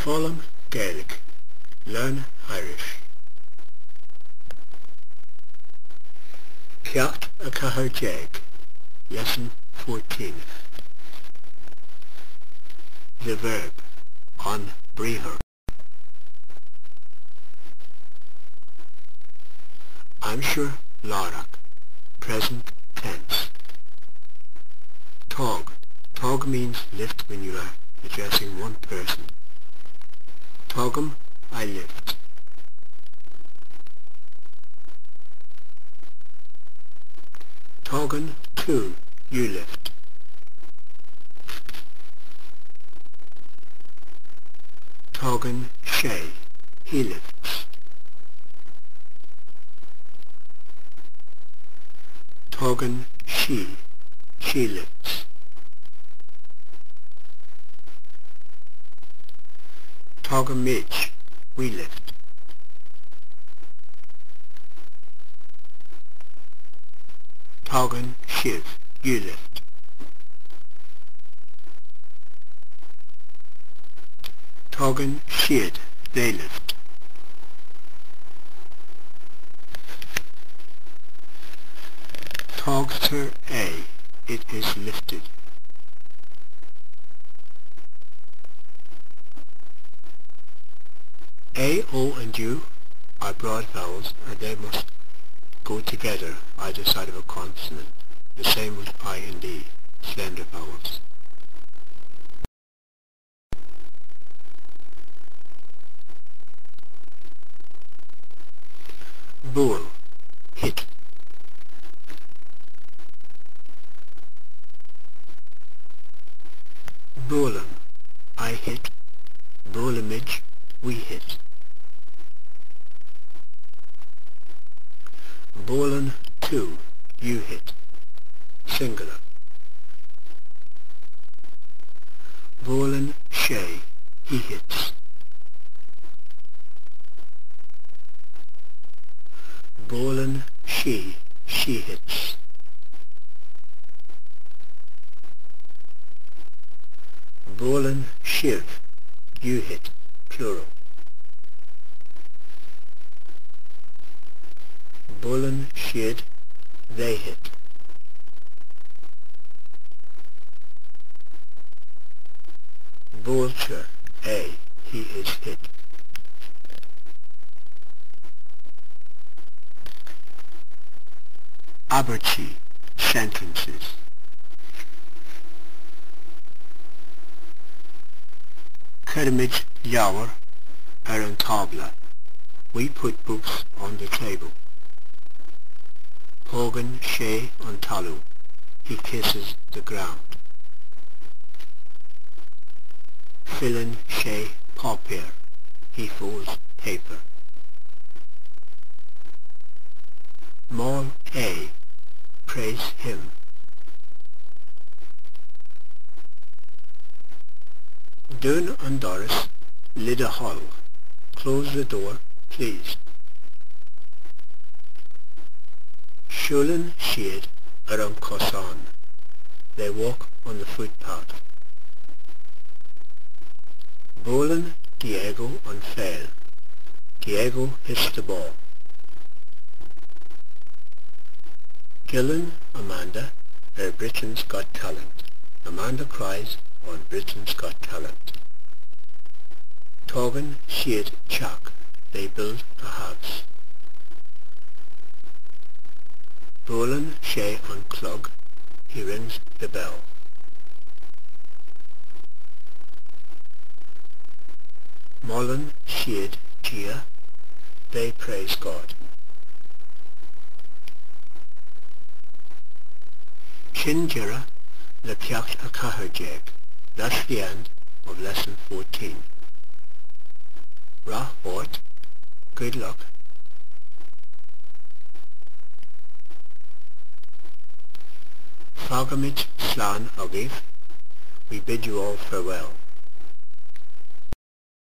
Foghlaim Gaeilge, Learn Irish. Ceacht 14, Lesson 14. The verb, an briathar. Aimsir láithreach, present tense. Tóg. Tóg means lift when you are addressing one person. Tógaim, I lift. Tógann tú, you lift. Tógann sé, he lifts. Tógann sí, she lifts. Tógaimid, we lift. Tógann sibh, you lift. Tógann siad, they lift. Tógtar é, it is lifted. A, O and U are broad vowels and they must go together either side of a consonant. The same with I and E, slender vowels. Buail, hit. Buailim, I hit. Buailimid, we hit. Buaileann tú, you hit. Singular. Buaileann sé, he hits. Buaileann sí, she hits. Buaileann sibh, you hit, plural. Buaileann siad, they hit. Buailtear é, he is hit. Abairtí, sentences. Cuirimid leabhair ar an tábla. We put books on the table. Pógann sé an talamh. He kisses the ground. Filleann sé páipéar. He folds paper. Mol é, praise him. Dún an doras, le do thoil. Close the door, please. Siúlann siad ar an cosán. They walk on the footpath. Buaileann Diego an pheil. Diego hits the ball. Goileann Amanda ar Britain's Got Talent. Amanda cries on Britain's Got Talent. Tógann siad teach. They build a house. Buaileann sé an clog. He rings the bell. Molann siad Dia, they praise God. Sin deireadh le ceacht 14, that's the end of lesson 14. Rath ort, good luck. Fágaimid slán agaibh, we bid you all farewell.